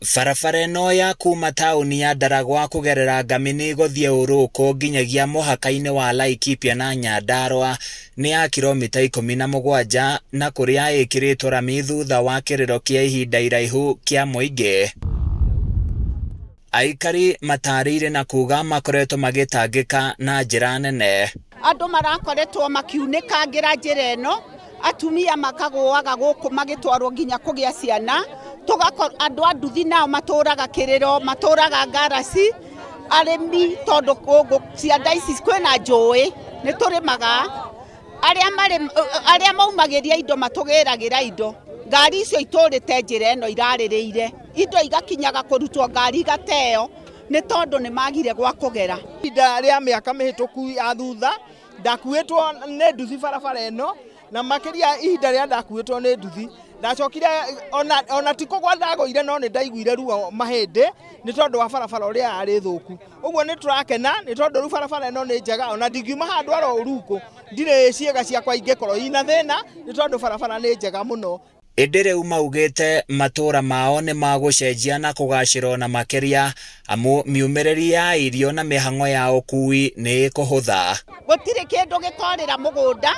Barabara ĩno ya kuma taũni ya Ndaragwa kũgerera Ngamini gũthiĩ Ũrũkũ nginyagia mũhaka-inĩ wa Laikipia na Nyandarua nĩ ya kilomita 17 na kũrĩa ĩkĩrĩtwo rami thutha wa kĩrĩro kĩa ihinda iraihu kĩa mũingĩ. Aikari matarĩirie na kuga makoretwo magĩtangĩka na njĩra nene. Andũ marakoretwo makiunĩkangĩra njĩra ĩno, atumia makagũaga gũkũ magĩtwarwo nginya kũgĩa ciana, tũgakorwo andũ a nduthi nao matũraga kĩrĩro, matũraga ngaraci, arĩmi tondũ gũkũ cianda ici kwĩna njũĩ nĩ tũrĩmaga, arĩa marĩ arĩa maumagĩria indo matũgĩragĩra indo, ngari icio itũrĩte njĩra ĩno irarĩrĩire, indo igakinyaga kũrutwo ngari igateo nĩ tondũ nĩ magire gwa kũgera. Ihinda rĩa mĩaka mĩhĩtũku ya thutha ndakuĩtwo nĩ nduthi barabara ĩno, na makĩria ihinda rĩa ndakuĩtwo nĩ nduthi ndacokire ona ti kũgwa ndagũire no nĩ ndaiguire ruo mahĩndĩ nĩ tondũ wa barabara ũrĩa yarĩ thũku. Ũguo nĩ tũrakena nĩ tondũ rĩu barabara ĩno nĩ njega, ona ndingiuma handũ aro ũrukũ ndirĩ ciĩga ciakwa ingĩkorwo ina thĩna nĩ tondũ barabara nĩ njega mũno. Ĩndĩ rĩu maugĩte matũra mao nĩ magũcenjia na kũgacĩra ona makĩria amu miumĩrĩri ya irio na mĩhang'o ya ũkui nĩ ĩkũhũtha. Gũtirĩ kĩndũ gĩkorĩra mũgũnda,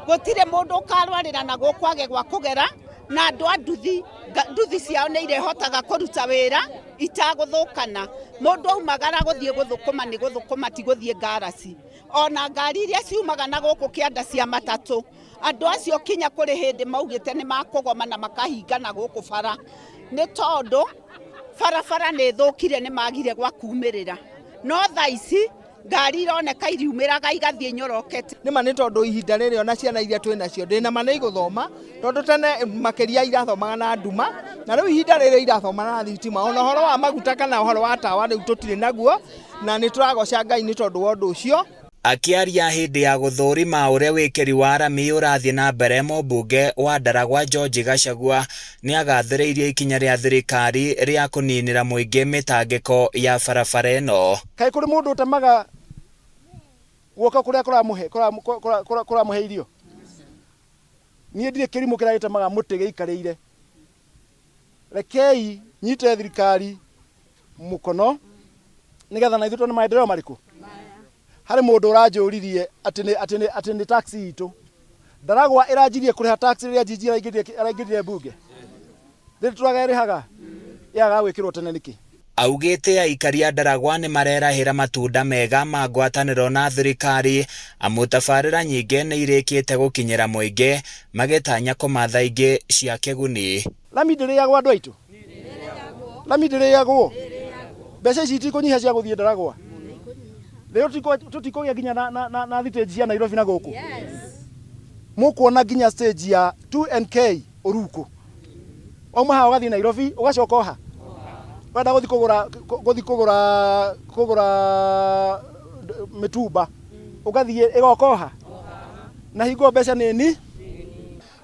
gũtirĩ mũndũ ũkarwarĩra na gũkũ age gwa kũgera, na andũ a nduthi, nduthi ciao nĩ irĩhotaga kũruta wĩra itagũthũkana. Mũndũ aumagara gũthiĩ gũthũkũma nĩ gũthũkũma ti gũthiĩ ngaraci. Ona ngari iria ciumaga na gũkũ kĩanda cia matatũ, andũ acio kinya kũrĩ hĩndĩ maugĩte nĩ makũgoma na makahinga na gũkũ bara, nĩ tondũ barabara nĩ ĩthũkire nĩ magire gwa kumĩrĩra. No thaa ici ngari ironeka iriumĩraga igathiĩ nyorokete. Nĩma nĩ tondũ ihinda rĩrĩ ona ciana iria twĩ nacio ndĩna ma nĩ igũthoma, tondũ tene makĩria irathomaga na nduma, na rĩu ihinda rĩrĩ irathoma na thitima. Ona ũhoro wa maguta kana ũhoro wa tawa rĩu tũtirĩ naguo, na nĩ tũragoca Ngai nĩ tondũ wa ũndũ ũcio. Akĩaria hĩndĩ ya gũthũrima ũrĩa wĩkĩri wa rami ũrathiĩ na mbere, mũmbunge wa Ndaragwa George Gachagua nĩ agathĩrĩirie ikinya rĩa thirikari rĩa kũninĩra mũingĩ mĩtangĩko ya barabara ĩno. Kaĩ kũrĩ mũndũ ũtemaga guoko kũrĩa kũramũhe irio? Niĩ ndirĩ kĩrimũ kĩrĩa gĩtemaga mũtĩ gĩikarĩire. Rekei nyite thirikari mũkono nĩgetha na ithuĩ tuone maendeleo marĩkũ. Harĩ mũndũ ũranjũririe atĩ nĩ tax itũ. Ndaragwa ĩranjirie kũrĩha tax rĩrĩa Njinji araingĩrire mbunge. Rĩrĩ tũraga ĩrĩhaga yagaga gwĩkĩrwo tene nĩkĩ? Augĩte aikari a Ndaragwa nĩ marerahĩra matunda mega ma ngwatanĩro na thirikari amu tabarĩra nyingĩ nĩ irĩkĩte gũkinyĩra mũingĩ magĩtanya kũmatha ingĩ cia kĩguni. Rami ndĩrĩagwo andũ aitũ? Rami ndĩrĩagwo? Mbeca ici itikũnyiha cia gũthiĩ Ndaragwa? Rĩu tũtikũgĩa nginya na stage cia Nairobi na gũkũ? Mũkuona nginya stage ya 2NK Ũrukũ. Wauma haha ũgathiĩ Nairobi ũgacoka oha. Wenda gũthiĩ kũgũra mĩtumba ũgathiĩ ĩgoka oha. Na hingo mbeca nĩ ni.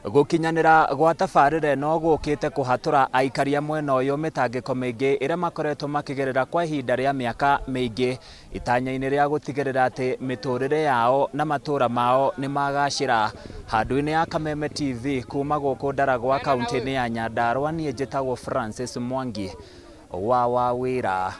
Gũkinyanĩra gwa tabarĩra ĩno gũkĩte kũhatũra aikari a mwena ũyũ mĩtangĩko mĩingĩ ĩrĩa makoretwo makĩgerera kwa ihinda rĩa mĩaka mĩingĩ itanya-inĩ rĩa gũtigĩrĩra atĩ mĩtũrĩre yao na matũra mao nĩ magacĩra. Handũ-inĩ ya Kameme TV kuma gũkũ Ndaragwa kaunti-inĩ ya Nyandarua, niĩ njĩtagwo Francis Mwangi wa Wawĩra.